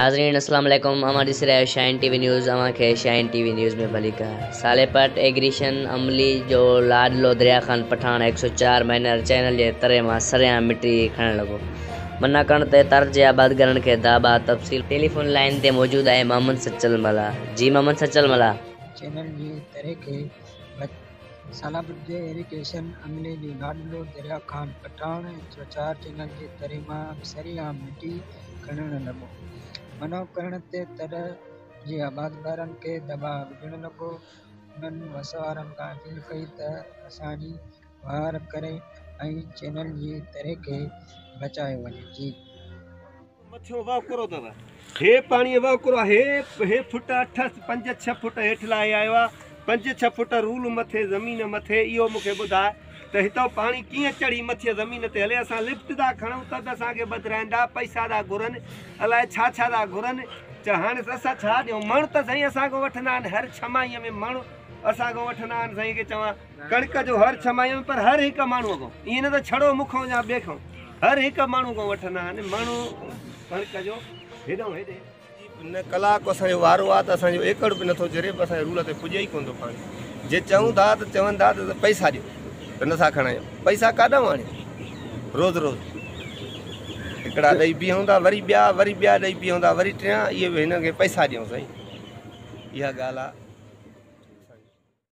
ناظرين اسلام عليڪم اوهان ڏسي رهيا آهيو شاهين ٽي وي نيوز اوهان کي شاهين ٽي وي نيوز ۾ ڀليڪار صالح پٽ ايگريشن عملي جو لاڏلو دريا خان پٺاڻ 104 مائنر چينل جي تري مان سرعام مٽي کڻڻ لڳو منع ڪرڻ تي تر جي آبادگارن کي داٻا تفصيل ٽيليفون لائين تي موجود آهي محمد سچل ملاح جي محمد سچل ملاح. چينل جي تري کي صالح پٽ جي ايريگيشن عملي جو لاڏلو دريا خان پٺاڻ 104 چينل جي تري مان سرعام مٽي کڻڻ لڳو. منع ڪرڻ تي تر جي آبادگارن کي دٻاء وجهڻ لڳو. انهن وس وارن کان اپيل ڪئي ته اسان جي واهر ڪري ۽ چينل جي تري کي بچايو وڃي. جي. مٿيون وهڪرو اٿو. هي پاڻيء وهڪرو آهي. هي فٽ اٺ پنج ڇهه فٽ هيٺ لاهي آيو آهي. پنج ڇهه فٽ رول مٿي زمين مٿي. اهو مون کي ٻڌاء ته هتان پاڻي ڪيئن چڙهي مٿيء زمين تي هلي. اسان لفٽ ٿا کڻون ته به اسان کي ٻڌرائين ٿا، پئسا ٿا گهرن، الائي ڇا ڇا ٿا گهرن. چا هاڻي اسان ڇا ڏيون؟ مڻ ته سائين اسان کان وٺندا آهن هر ڇهه ماهيء ۾ مڻ اسان کان وٺندا آهن سائين کي چوان ڪڻڪ جو هر ڇهه ماهيء ۾ پر هر هڪ ماڻهوء کان ائين نه ته ڇڙو مون کان يا ٻئي کان هر هڪ ماڻهو کان وٺندا آهن مڻ ڪڻڪ جو هيڏانهن هيڏي. نه ڪلاڪ اسان جو وارو آ ته اسان جو ايڪڙ به نٿو چري به اسان جي رول تي پڄي ئي ڪونه ٿو پاڻي جي چئون ٿا ته چون ٿا ته پئسا ڏيو ته نٿا کڻايون پئسا ڪاڏانهن آڻيون روز روز هڪڙا ڏئي بيهون ٿا وري ٻيا وري ٻيا ڏئي بيهون ٿا وري ٽيان اهي به هنن کي پئسا ڏيون سائين اها ڳالهه آ.